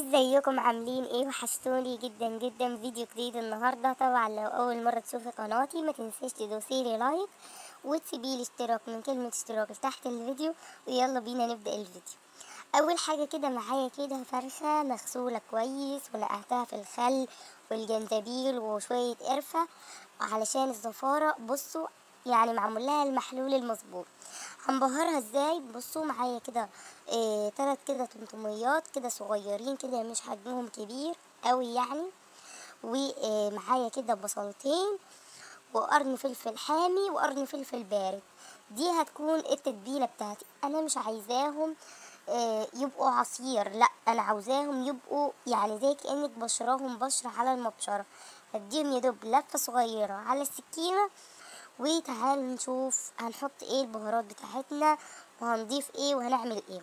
ازيكم عاملين ايه؟ وحشتوني جدا جدا. فيديو جديد النهارده. طبعا لو اول مرة تشوفي قناتي ما تنسيش تدوسيلي like وتسيبيلي اشتراك من كلمة اشتراك تحت الفيديو، ويلا بينا نبدا الفيديو. اول حاجة كده معايا كده فرخة مغسوله كويس ونقعتها في الخل والجنزبيل وشوية قرفه علشان الزفاره. بصوا يعني معمول لها المحلول المظبوط. هنبهرها ازاي؟ بصوا معايا كده تلات كده طماطميات كده صغيرين كده، مش حجمهم كبير قوي يعني، ومعايا كده بصلتين وقرن فلفل حامي وقرن فلفل بارد. دي هتكون التتبيله بتاعتي. انا مش عايزاهم يبقوا عصير، لا انا عاوزاهم يبقوا يعني زي كانك بشراهم بشره على المبشره. هديهم يدوب لفه صغيرة على السكينة. وتعالوا نشوف هنحط ايه البهارات بتاعتنا وهنضيف ايه وهنعمل ايه.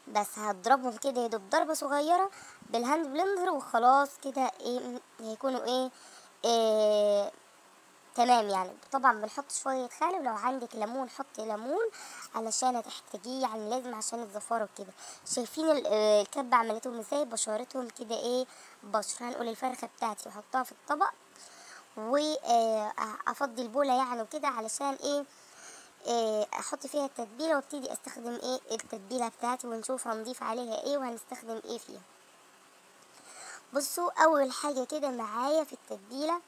بس هضربهم كده يدوب ضربه صغيرة بال hand blender وخلاص كده ايه هيكونوا ايه تمام يعني. طبعا بنحط شوية خل، ولو عندك ليمون حطي ليمون علشان هتحتاجيه يعني لازم عشان الزفاره وكده. شايفين الكبه عملتهم ازاي؟ بشرتهم كده ايه بشره. هنقول الفرخه بتاعتي واحطها في الطبق وافضي البوله يعني وكده علشان ايه احط فيها التتبيله وابتدي استخدم ايه التتبيله بتاعتي، ونشوف هنضيف عليها ايه وهنستخدم ايه فيها. بصوا اول حاجة كده معايا في التتبيله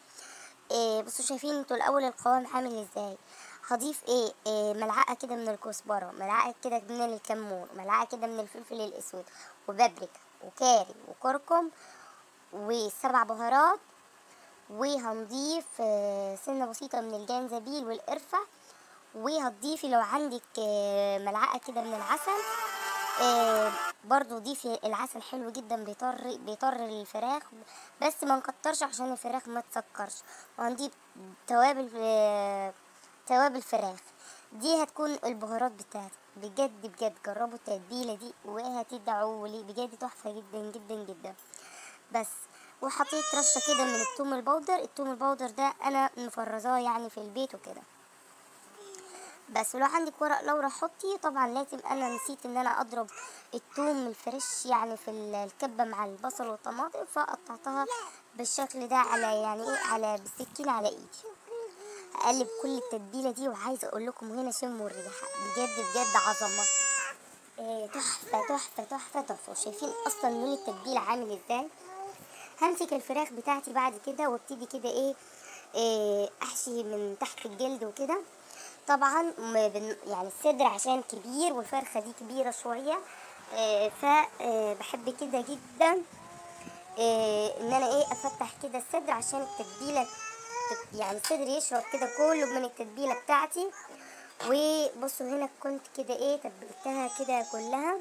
بصوا شايفين انتوا الاول القوام عامل ازاي. هضيف ايه ملعقة كده من الكزبره، ملعقة كده من الكمون، ملعقة كده من الفلفل الاسود، وبابريكا وكاري وكركم وسبع بهارات، وهنضيف سنة بسيطة من الجنزبيل والقرفه، وهتضيفي لو عندك ملعقة كده من العسل برضو ضيفي العسل، حلو جدا بيطر الفراخ، بس ما نكترش عشان الفراخ ما تسكرش. وهنضيف توابل فراخ. دي هتكون البهارات بتاعتي. بجد بجد جربوا التتبيله دي وهتدعوا لي، بجد تحفة جدا جدا جدا. بس وحطيت رشه كده من الثوم ال powder. الثوم ال powder ده انا مفرزاه يعني في البيت وكده. بس ولو عندك ورق لورا حطي. طبعا لازم، انا نسيت ان انا اضرب الثوم ال fresh يعني في الكبه مع البصل والطماطم، فقطعتها بالشكل ده على يعني ايه على بالسكينة على ايدي. هقلب كل التتبيله دي، وعايزه اقول لكم هنا شموا الريحة، بجد بجد عظمه، تحفة تحفة تحفة تحفة. شايفين اصلا لون التتبيله عامل ازاي؟ همسك الفراخ بتاعتي بعد كده وابتدي كده ايه احشي من تحت الجلد وكده. طبعا يعني الصدر عشان كبير والفرخه دي كبيرة شوية، فبحب كده جدا ان انا ايه افتح كده الصدر عشان التتبيله يعني الصدر يشرب كده كله من التتبيله بتاعتي. وبصوا هنا كنت كده ايه تبلتها كده كلها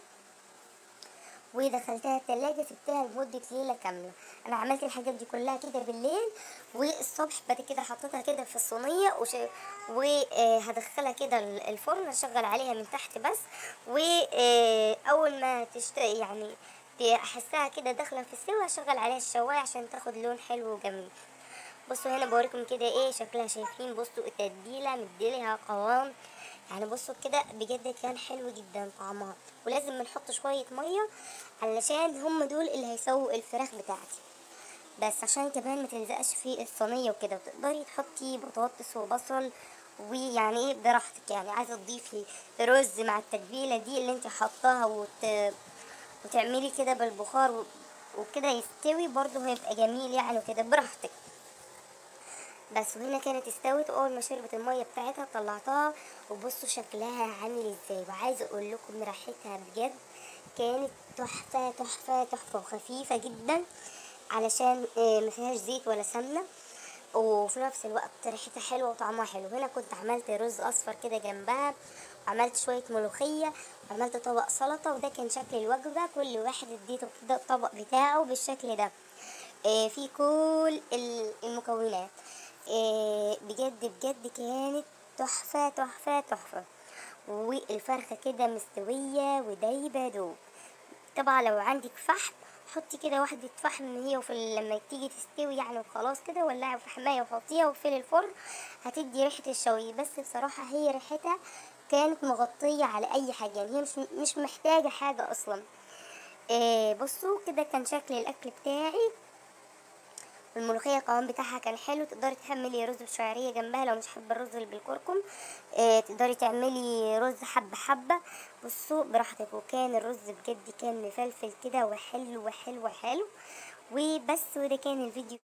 ودخلتها التلاجة، سبتها لمدة ليلة كاملة. انا عملت الحاجات دي كلها كده بالليل، والصبح بعد كده حطيتها كده في الصينية وهدخلها كده الفرن، اشغل عليها من تحت بس، واول ما يعني احسها كده داخلة في السوا هشغل عليها الشواية عشان تاخد لون حلو وجميل. بصوا هنا بوريكم كده ايه شكلها. شايفين؟ بصوا التتبيلة مديلها قوام يعني، بصوا كده بجد كان حلو جدا طعمها. ولازم نحط شوية مية علشان هم دول اللي هيسووا الفراخ بتاعتي، بس عشان كمان ما تلزقش في الصينية وكده. وتقدري تحطي بطاطس وبصل ويعني ايه براحتك، يعني عايزة تضيفي رز مع التتبيلة دي اللي انت حطاها وتعملي كده بالبخار وكده يستوي برضو هيبقى جميل يعني وكده براحتك. بس وهنا كانت استوت، واول ما شربت المية بتاعتها طلعتها، وبصوا شكلها عامل ازاي. وعايزه اقول لكم ريحتها بجد كانت تحفة تحفة تحفة، وخفيفة جدا علشان ما فيهاش زيت ولا سمنه، وفي نفس الوقت ريحتها حلوة وطعمها حلو. هنا كنت عملت رز اصفر كده جنبها، وعملت شوية ملوخية، وعملت طبق سلطة، وده كان شكل الوجبة. كل واحد اديته كده الطبق بتاعه بالشكل ده في كل المكونات. بجد بجد كانت تحفة تحفة تحفة، والفرخة كده مستوية ودايبة دوب. طبعا لو عندك فحم حطي كده واحدة فحم هي وفي لما تيجي تستوي يعني وخلاص كده ولعي فحماية وحطيها وفي الفرن، هتدي ريحة الشوي. بس بصراحة هي ريحتها كانت مغطية على اي حاجة، يعني هي مش محتاجة حاجة اصلا. بصوا كده كان شكل الاكل بتاعي. الملوخية القوام بتاعها كان حلو، تقدري تعملي رز بشعريه جنبها لو مش حابة الرز اللي بالكركم، تقدري تعملي رز حبه حبه. بصوا براحتك. وكان الرز بجد كان مفلفل كده وحلو حلو حلو وبس. وده كان الفيديو.